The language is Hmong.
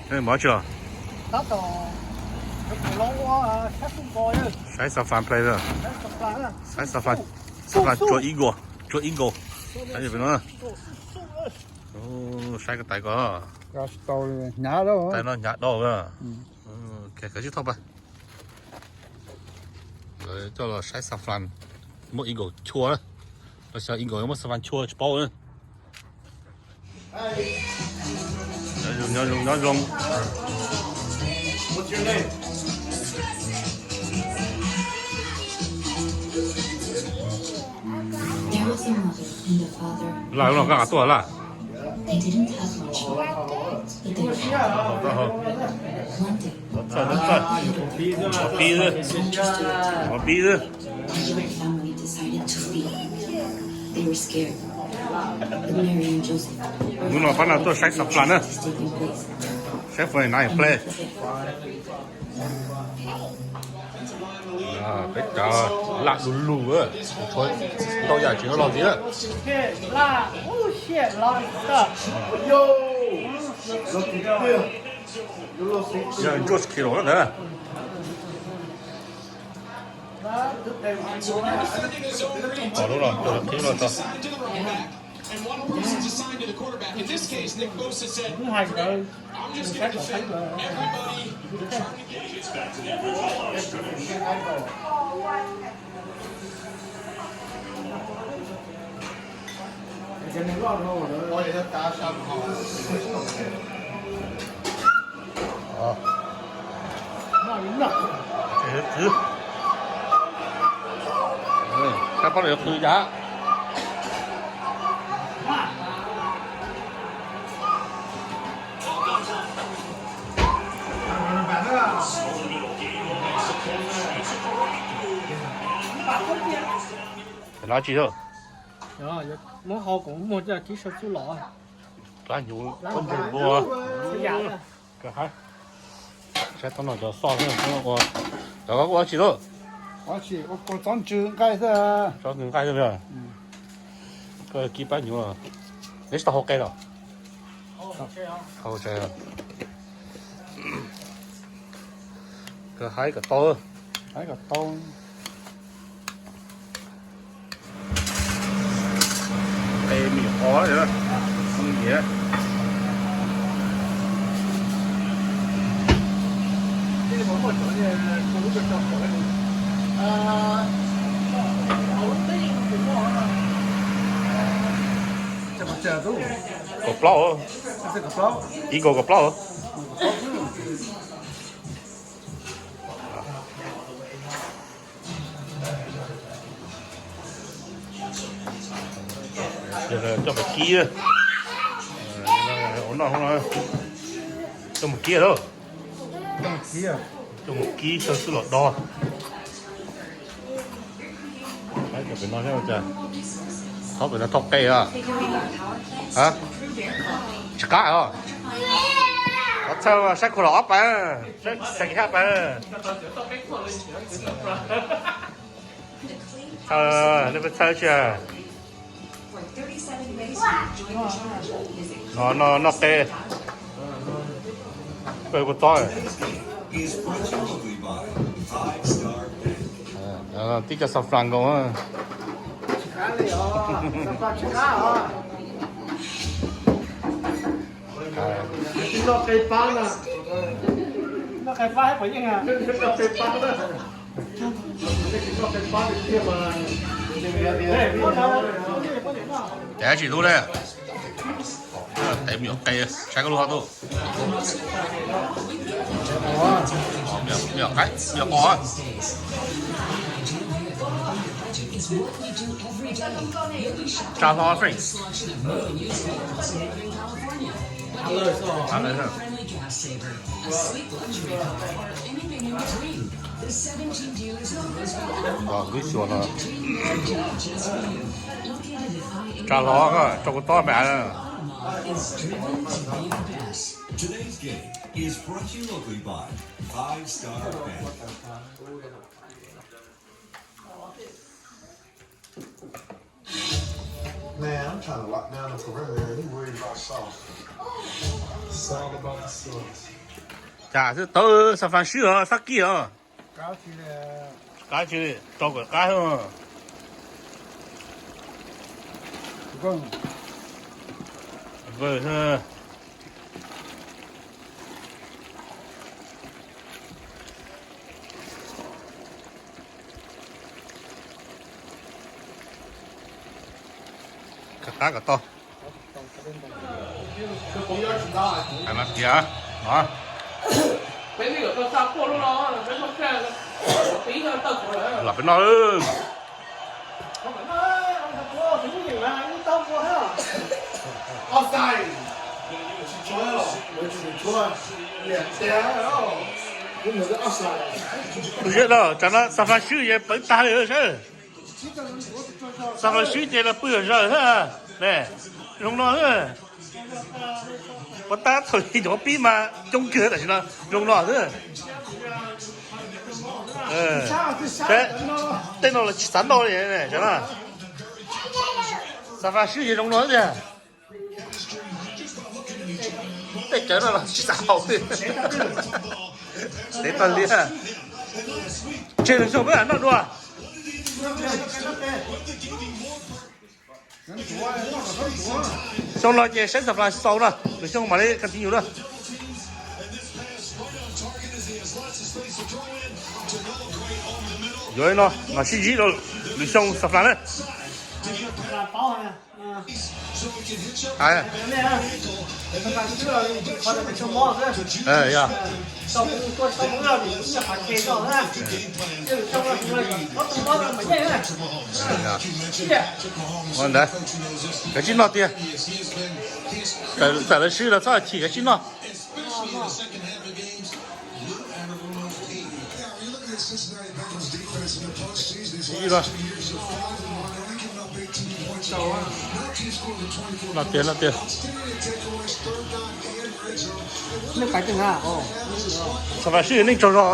Mov tsi los? Saib xaphlan play, saib xaphlan, xaphlan tsua eagle, tsua eagle. Saib pem no, saib ko tais ko, tais no hnyav dau. Khaws sib thauj pab. Lawv coj los saib xaphlan, muab eagle chua, los xyov eagle muab xaphlan chua tsis paub na. Nyob zoo, nyob zoo, nyob zoo. There was a mother and a father. Laj lub no koj tuaj laj. They didn't have much, but they tried. One day, Txawj, txawj, txawj. Qhov pib xwb. Qhov pib xwb. The young family decided to flee. They were scared. But Mary and Joseph were Hnub no pab no tuaj saib xaphlan na. Taking place. Saib xaphlan na, play. Peb cov laj du lug, tshuav ntau yam tsis muaj log ntxiv. Yog ntsuab kilo ntawd. Tom lub no, tom lub qhib no tso. And Waddle Wilson's assigned to the quarterback. In this case, Nick Bosa said, I'm just going to defend everybody. Tsis pab lawv qw cas. Cov no tsis tau. Muab hau kom muag coj kib sau txuj los. Plab hnyuv, plab hnyuv. Saib thaum no cov xoj thiab ua, cov koj ua tsis tau. Ua tsis, ua tsob ntsws nqaij xwb. Tsob ntsws nqaij xwb. Koj kib plab hnyuv los. Neb tsis tau hau qe los? Hau tsev. Koj haib kom tau. Haib kom tau. Qe me nyuam qos, me nyuam. Kaum plaub. Ib kaum kaum plaub. Coj mus kib, coj mus kib lawm. Coj mus kib, coj mus kib, coj xwb los do. Pem no, thauj pem no thauj qe os. Tsis qab os. Qhov txhawj saib khuv los ob pawg, saib xees hab pawg. Txhawj, nej peb txhawj tsi. No, no, noj qe. Pawg kua txob. Tib co xaphlan nkaus. Noj qe pab na. Noj qe pab pom yeej. Ces tsis tub ne. Tes me nyuam qe, saib koj lub hov tub. Me nyuam qaib, me nyuam qos. Tsa hlo Frank. Tsa hlo, tso kuv tob me. Today's game is brought to you locally by Five Star Bank. Man, I'm trying to lock down the perimeter. He worried about sauce. Cas tau Xab Fas swb os, fab kij os. Qab tsis li, rau kom qab. Vwm. Qab kom tau. Tias no, los peb no. Tam no Xab Fas swb ces pawv tag li saib. Xab Fas swb ces los pw zom zaws xwb ne. Zoo no xwb. Puas tab thaum nyuam qhuav pib mas coob kawg, tam sim no zoo no xwb. Tej no los tsis xav noj li. Xab Fas swb ces zoo no tiag. Tej cawv no los tsis xav haus li. Tev tag li. Tseg lwm xyoo peb mam noj dua. Xyoo no ces saib Xab Fas xaus no, lwm xyoo mam li continue na. Yuav li no mas sib ntsib rau lwm xyoo Xab Fas na. Ua ntawd, kav tsij noj tiag. Txawm lawv swb los txhob chim, kav tsij noj. Noj tiag, noj tiag. Xab Fas swb neej tsaug zog.